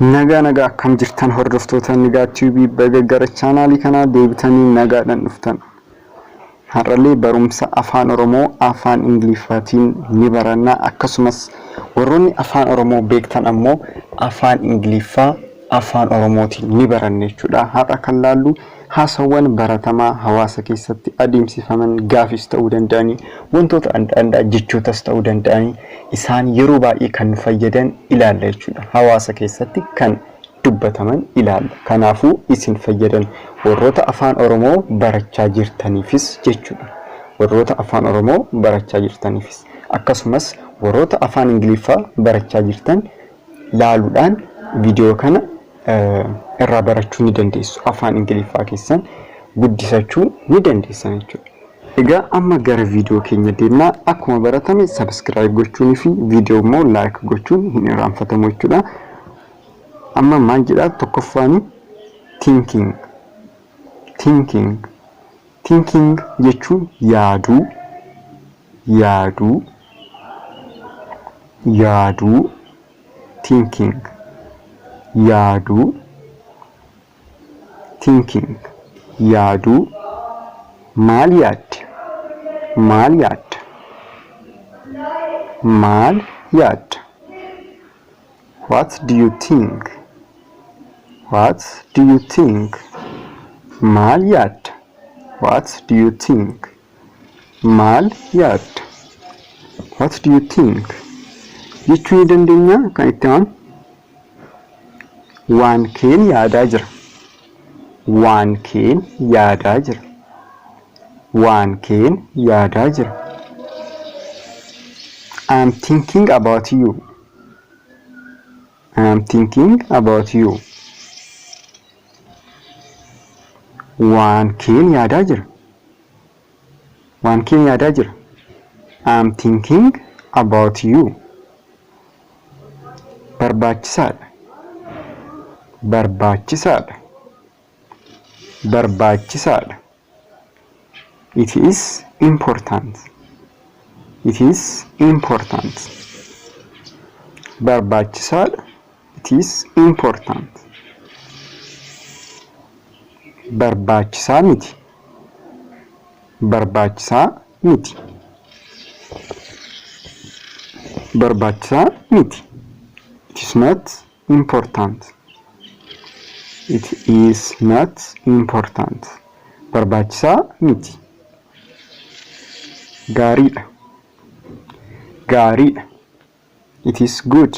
Nagaa nagaa akkam jirtan hordoftoota Nigaa Tube baga gara chaanaalii kanaa deebitanii nagaadhaan dhuftan. Har'allee barumsa afaan Oromoo afaan Ingiliffaatiin ni baranna akkasumas warroonni afaan Oromoo beektan ammoo afaan Ingiliffaa afaan Oromootiin ni baranna jechuudha. Har'a kan laallu haasawwan baratamaa hawaasa keessatti adeemsifaman gaafis ta'uu danda'anii wantoota adda addaa jechootas ta'uu danda'anii isaan yeroo baay'ee kan nu fayyadan ilaalla jechuudha. Hawaasa keessatti kan dubbataman ilaalla. Kanaafuu isin fayyadan warroota afaan Oromoo barachaa jirtaniifis jechuudha. Warroota afaan Oromoo barachaa jirtaniifis akkasumas warroota afaan Ingiliffaa barachaa jirtan laaluudhaan viidiyoo kana irraa barachuu ni dandeessu. Afaan Ingiliffaa keessan guddisachuu ni dandeessan jechuudha. Egaa amma gara viidiyoo keenya deemnaa. Akkuma baratame subscribe gochuunii fi viidiyoo immoo like gochuun hin irraanfatamu jechuudha. Amma maal jedhaa tokkoffaan thinking thinking thinking jechuun yaaduu yaaduu yaaduu thinking yaaduu thinking yaaduu maal yaadde maal yaadda maal yaadda what do you think what do you think maal yaadda what do you think Maal yaadda? What do you think? Jechuu ni dandeenya kan itti aanu waan keen yaadaa jira. Waan keen yaadaa jira. Waan keen yaadaa jira. I am thinking about you. I am thinking about you. Waan keen yaadaa jira. Waan keen yaadaa jira. I am thinking about you. Barbaachisaadha. Barbaachisaadha. Barbaachisaadha. It is important. It is important. Barbaachisaadha. It is important. Barbaachisaa miti. Barbaachisaa miti. Barbaachisaa miti. It is not important. It is not important. Barbaachisaa miti. Gaariidha. Gaariidha. It is good.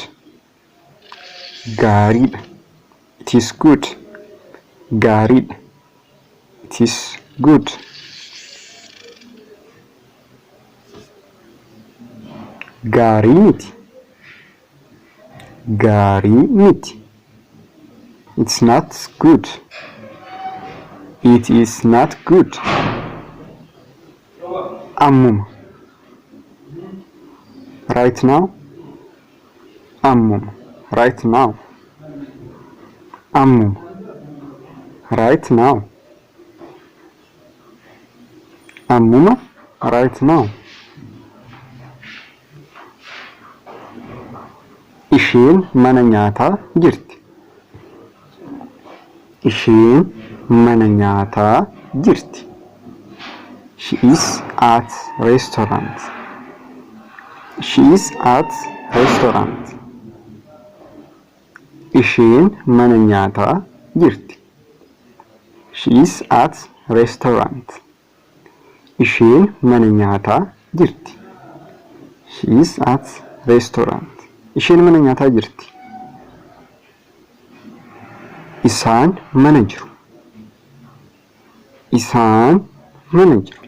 Gaariidha. It is good. Gaariidha. It is good. Gaarii miti. Gaarii miti. It's not good. It is not good. Ammuma. Right now. Ammuma. Right now. Ammuma. Right now. Ammuma. Right now. Isheen mana nyaataa jirti. Isheen mana nyaataa jirti. She is at restaurant. She is at restaurant. Isheen mana nyaataa jirti. She is at restaurant. Isheen mana nyaataa jirti. She is at restaurant. Isheen mana nyaataa jirti. Isaan mana jiru. Isaan mana jiru.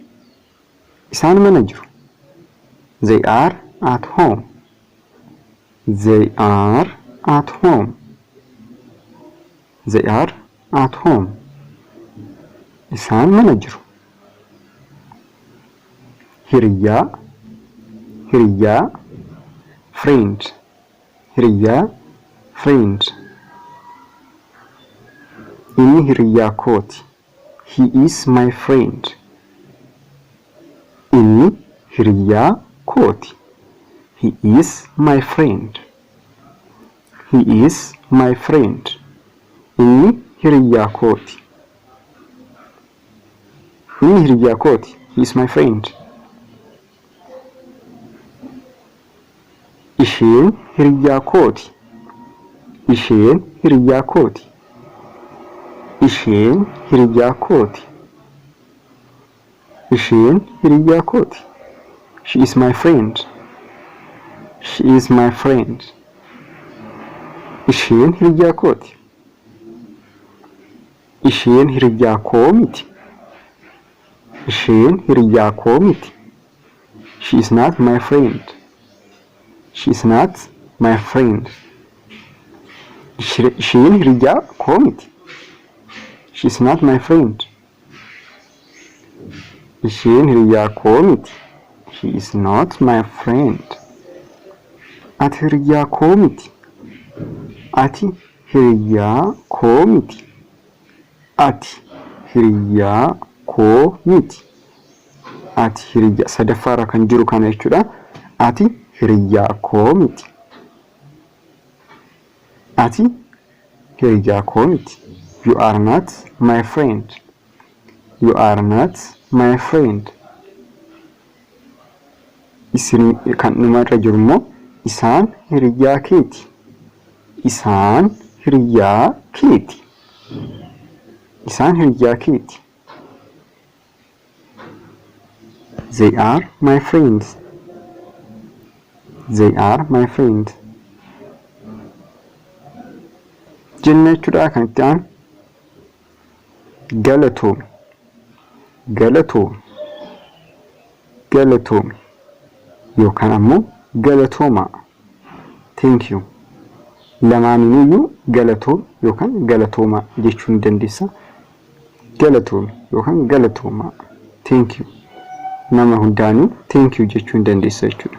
Isaan mana jiru. They are at home. They are at home. They are at home. Isaan mana jiru. Hiriyyaa, hiriyyaa, friend, hiriyyaa, friend. Inni hiriyyaa kooti. He is my friend. Inni hiriyyaa kooti. He is my friend. He is my friend. Inni hiriyyaa kooti. Inni hiriyyaa kooti. He is my friend. Isheen hiriyyaa kooti. Isheen hiriyyaa kooti. Isheen hiriyyaa kooti. Isheen hiriyyaa kooti. She is my friend. She is my friend. Isheen hiriyyaa kooti. Isheen hiriyyaa koo miti. Isheen hiriyyaa koo miti. She is not my friend. She is not my friend. Isheen hiriyyaa koo miti. She is not my friend. Isheen hiriyyaa koo miti. She is not my friend. Ati hiriyyaa koo miti. Ati hiriyyaa koo miti. Ati hiriyyaa koo miti. Ati hiriyyaa sadaffaarra kan jiru kana jechuudha. Ati hiriyyaa koo miti. Ati hiriyyaa koo miti. You are not my friend. You are not my friend. Isin kan dhumarra jiru immoo isaan hiriyyaa keeti. Isaan hiriyyaa keeti. Isaan hiriyyaa keeti. They are my friends. They are my friends. Jenna jechuudha kan itti aanu. Galatoomi. Galatoomi. Galatoomi. Yookaan ammoo galatoomaa. Thank you. Lamaaninuyyuu galatoomi yookaan galatoomaa jechuu ni dandeessa. Galatoomi yookaan galatoomaa. Thank you. Nama hundaanuu thank you jechuu ni dandeessa jechuudha.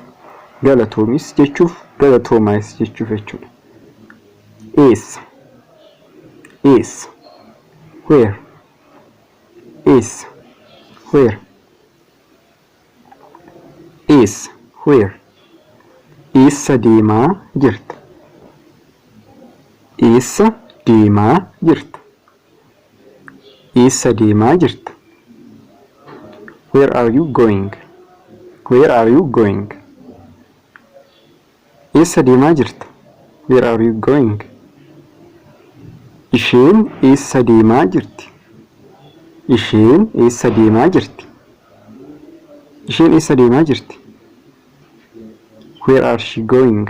Galatoomis jechuuf galatoomaas jechuuf jechuudha. Eessa? Eessa? Where? Eessa? Where? Eessa? Where? Eessa deemaa jirta? Eessa deemaa jirta? Eessa deemaa jirta? Where are you going? Where are you going? Eessa deemaa jirta? Where are you going? Isheen eessa deemaa jirti? Isheen eessa deemaa jirti? Isheen eessa deemaa jirti? Where are she going?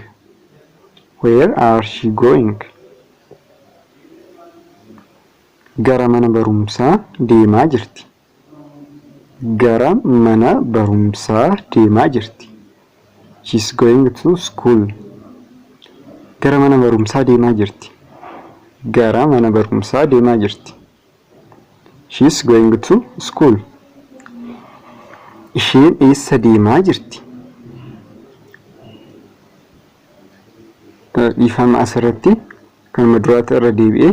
Where are she going? Gara mana barumsaa deemaa jirti. Gara mana barumsaa deemaa jirti. She's going to school. Gara mana barumsaa deemaa jirti. Gara mana barumsaa deemaa jirti. She's going to school. Isheen eessa deemaa jirti? Dhiifama asirratti kanuma duraatti irra deebi'ee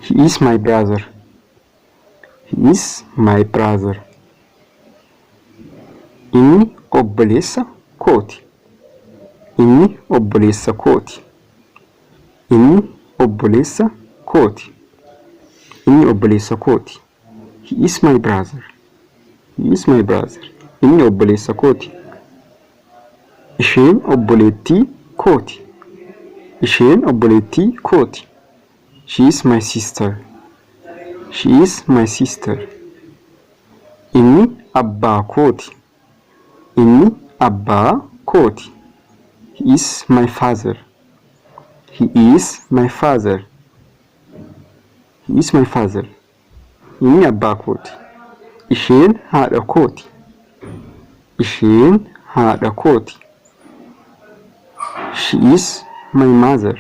He is my brother. He is my brother. Inni obboleessa kooti. Inni obboleessa kooti. Inni obboleessa kooti. Inni obboleessa kooti. He is my brother. He is my brother. Inni obboleessa kooti. Isheen obboleettii kooti. Isheen obboleettii kooti. She is my sister. She is my sister. Inni abbaa kooti. Inni abbaa kooti. He is my father. He is my father. He is my father. Inni abbaa kooti. Isheen haadha kooti. Isheen haadha kooti. She is my mother.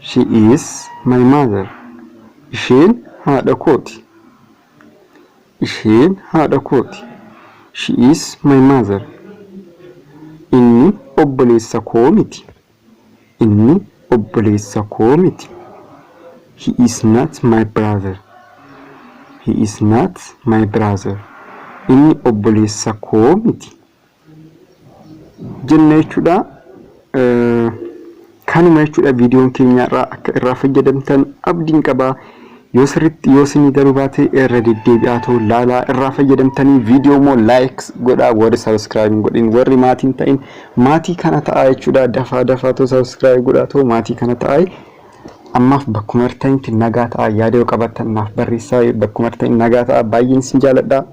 She is my mother. Isheen haadha kooti. Isheen haadha kooti. She is my mother. Inni obboleessa koo miti. Inni obboleessa koo miti. He is not my brother. He is not my brother. Inni obboleessa koo miti. Jenna jechuudha. Kanuma jechuudha, viidiyoon keenya irraa akka irraa fayyadamtan abdiin qaba. Yoo sirriitti yoo isinii galuu baate, irra deddeebi'aa ta'u laalaa irraa fayyadamtanii. Viidiyoo immoo like godhaa. Warri subscribe hin godhin, warri maatiin ta'in, maatii kana ta'aa jechuudha. Dafaa dafaa ta'u subscribe godhaa ta'u maatii kana ta'aa. Ammaaf bakkuma jirtanitti nagaa ta'aa. Yaada yoo qabaattan naaf barreessaa. Bakkuma jirtanitti nagaa ta'aa. Baay'een isin jaaladha.